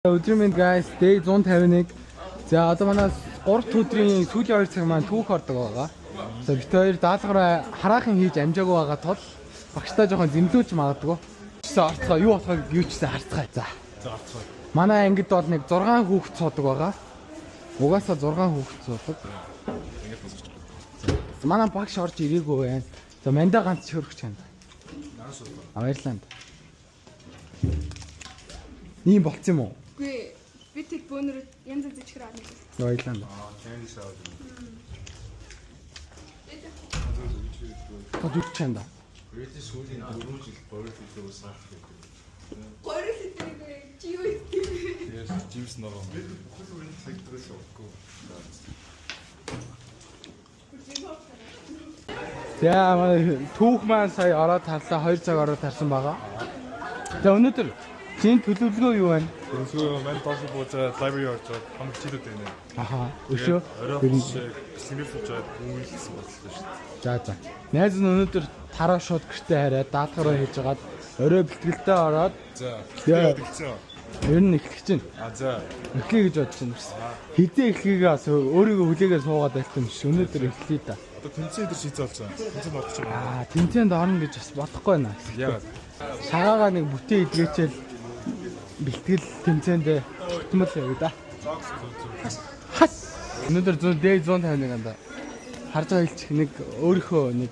Өдрийн мэнд, guys, day 151. За, одоо манай 3 дахь өдрийн сүүлийн 2 цаг маань түүх ордог байгаа. За, бид хоёр даалгавраа хараахан хийж амжаагүй байгаа тул багштай жоохон зэмлүүлж магадгүй. Тэгсэн орцгоо, юу болохыг юу ч гэсэн харцгаая. За. За, орцгоо. Манай ангид бол нэг 6 хүүхэд суудаг байгаа. Угаасаа 6 хүүхэд суудаг. Ингээд босгоч. За, манай багш орж ирээгүй байна. За, мандаа ганц хөрөх чанд. Наас уу. А, баярлалаа. Ийм болцсон юм уу? Үгүй, би тэр бөөнөр янз янз чихэр авна гэж. Баярлалаа. Аа, candy шаваад. Та зүг чанда. Рэлис сүүлийн 4 жил борил илүү саарх гэдэг. Горил хэдэрэг чи юу гэдэг вэ? Тэгээс жимс ногоо. Бид бүхэл бүрийн секторээс явахгүй. За, манай түүх маань сая ороод тарлаа, 2 цаг ороод тарсан байгаа. За, өнөөдөр чиний төлөвлөгөө юу байна? Өнөөдөр мань доош буужаад library орж хамаг хичээлүүд байна. Аха. Өшөө. Орой шиг бэлтгэл суучаад гүйл гэсэн бодлоо шүү дээ. За. Найз нь өнөөдөр тараа шууд гэртээ хараад даалгавраа хийж агаад орой бэлтгэлдээ ороод За. Яа. Бэлтгэл. Ер нь эхлэх чинь. А, за. Эхлэе гэж бодож байна. Хизээ эхлэхийг бас өөрийгөө хүлээгээ суугаад байлтан биш. Өнөөдөр эхлэе да. Одоо тэмцээн өдр шийдэл болсон. Тэмцээн орчих юм. Аа, тэмцээнд орно гэж бас бодохгүй байна. Яагаад? Шагаагаа нэг бүтээ идгээчэл бэлтгэл тэмцээндээ тогтмол явъя да. Хас. Өнөөдөр 100 day 151 анда харж байгаа хэлчих, нэг өөрийнхөө нэг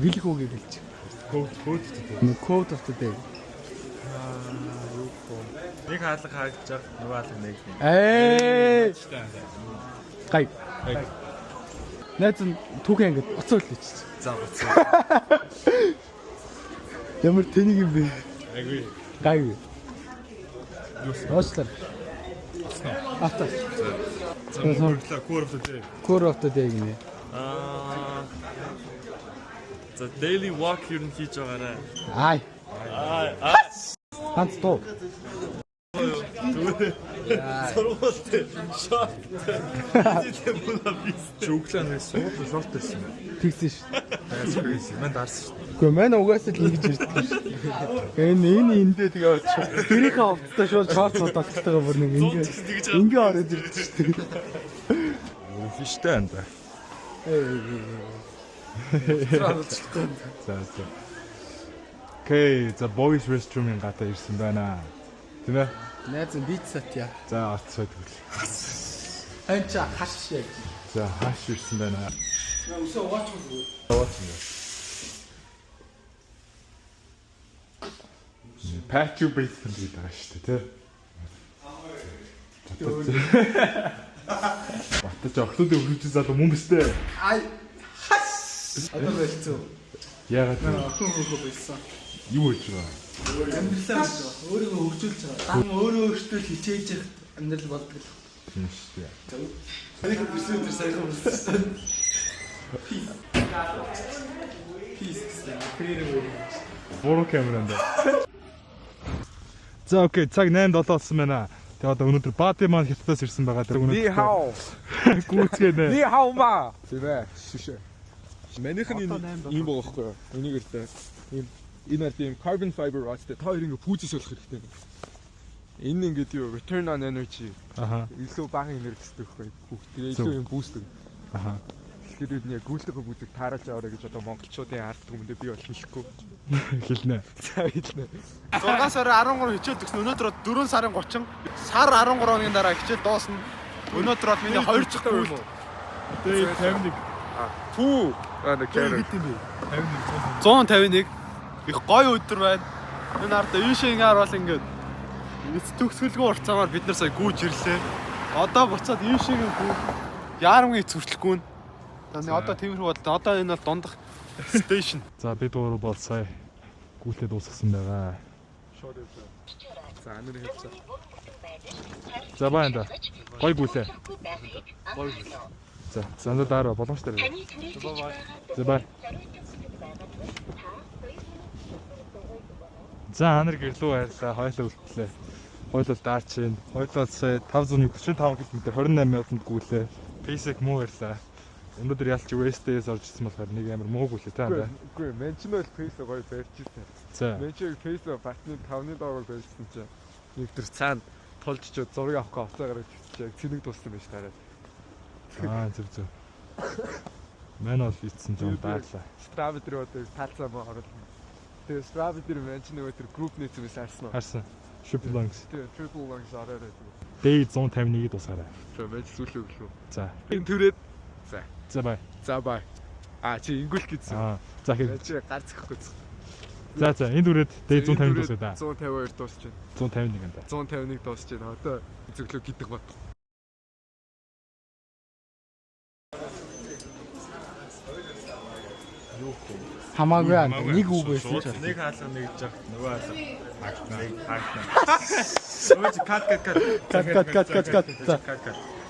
хэлэх үгийг хэлчих. Код гэдэг. Нэг quote of the day. Нэг хаалга хаагдж байгаа, нөгөө хаалга нэг. Ээ. Гай. Гай. Найз нь түүхэн ангид уцаа үлдээчих. За, буцаа. Ямар тэнийг юм бэ? Айгүй. Гай. Юу Уучлаар. Уцнаа. Автаа. За, мөрөглөө quote of the day. Quote of the day гинэ. Аа. За, daily walk ер нь хийж байгаарай. Ай. Аа. Ганц дуу. Сургуультай шорт. Хийдэ бүла бис. Чи өглөө нэг суудлаа шорт байсан юм. Тэгсэн шүү. That's crazy. Мэн дарсан шүү. Үгүй, манай угаасаа л ингэж ирдэг шүү. Энэ энэ эндээ тэгээ очив. Гэрийнхээ хувцастай шууд шорт судалттайгаа бүр нэг ингэ ингээ ороод ирдэг шүү дээ. Фиштэй анда. За за. Окей, за, boys restroom-ын гадаа ирсэн байна. Тийм ээ? Найз нь бит сат яа. За, орцоо тэгвэл. Анча хаш яг. За, хааш ирсэн байна. Өсөө угаач уу? Яваач юм. Patch you basement гэдэг байгаа шүү дээ, тий? Батаж охтуудын хөрвжин залуу мөн биз дээ. Ай. Хаш. Одоо болцсон. Яагаад вэ? Охин хөхөө болсон. Юу хийж байгаа? Амьдралаа болж байгаа. Өөрийгөө хөгжүүлж байгаа. Дан өөрөө өөртөө л хичээж явах амьдрал болдог л. Тийм шүү дээ. Нэг бүсэн өдөр саяхан болсон. Peace. Peace гэсэн. Prayer үү. Буруу камеранд. За, окей, цаг 8 7 болсон байна. Тэгээ одоо өнөөдөр Бати маань хятадаас ирсэн байгаа. Тэр өнөөдөр 你好， гүйцгэнэ. 你好嘛？Тийм ээ. Шүшээ. Манийх нь энэ ийм байгаа байхгүй юу? Энийг л дээ. Ийм энэ бол ийм carbon fiber watch-тэй. Та хоёр ингээ пүүжээс болох хэрэгтэй. Энэ ингээд юу return on energy илүү бага энерги гэсэн байхгүй юу? Тэгээ илүү юм boost. Тэгэхээр бид нэг гүйлтэйгээ бүзэг тааруулж аваарай гэж одоо монголчуудын ард түмэндээ би бол хэлэхгүй. Хэлнэ. За, хэлнэ. 6 сарын 13 хичээл төгснө. Өнөөдөр бол 4 сарын 30. Сар 13 хоногийн дараа хичээл дуусна. Өнөөдөр бол миний 2 дахь гүйлт. Тэгээ 51. Пүү. Аа, нэг кэр. 151. Их гоё өдөр байна. Энэ ард ийшээ бол ингээд эц төгсгөлгүй урт замаар бид нар сая гүйж ирлээ. Одоо буцаад ийшээ гүү. Яармгийн эц хүртэл гүн. За, нэг одоо тиймэрхүү бодлоо. Одоо энэ бол дундах station. За, бид гурав бол сая гүйлтээ дуусгасан байгаа. Шууд явлаа. За, анаар хэлцээ. За, баа энэ. Гой гүйлээ. За, зандаа дараа боломжтой. За, бай. За, анар гэрлүү хайрлаа, хойлоо үлдлээ. Хойлол даарч чинь. Хойлол сая 535 км 28 минутанд гүйлээ. Pace муу баярлаа. Өнөөдөр ялч West Days орж ирсэн болохоор нэг амар муу гүйлээ та андаа. Үгүй, мен ч нөл pace гоё барьж ирсэн. За. Мен чи pace батны 5-ны доогоор барьсан чинь нэг төр цаана Тулж ч зураг авахгүй авцаа гараад чи яг цэнэг дууссан байж таараа. Аа, зөв зөв. Мэн бол ицсэн жоо даарлаа. Strava дээр одоо таалцаа маа оруулна. Тэгээ Strava дээр мэн чи нөгөө тэр group нийцсэн байсан харсан уу? Харсан. Triple lungs. Тэгээ triple lungs ороод байдаг. Day 151-ийг дуусгаарай. За мэн чи сүүлээ өглөө. За. Энэ түрээд За бай. за бай. А чи ингүүлэх гэсэн. Аа, за хэр. Мэн чи гарц өгөх гэсэн. За за, энэ түрээд day 150 дуусгая да. 152 дуусч байна. 151 энэ. 151 дуусч байна. Одоо зөвлөө гэдэг бат. Хамаагүй аа. Нэг үг байсан ч. Нэг хаалга нэгж яах, нөгөө хаалга хаагдана. Хаагдана. Өөч cut cut cut. Cut cut cut cut cut. За. Cut cut.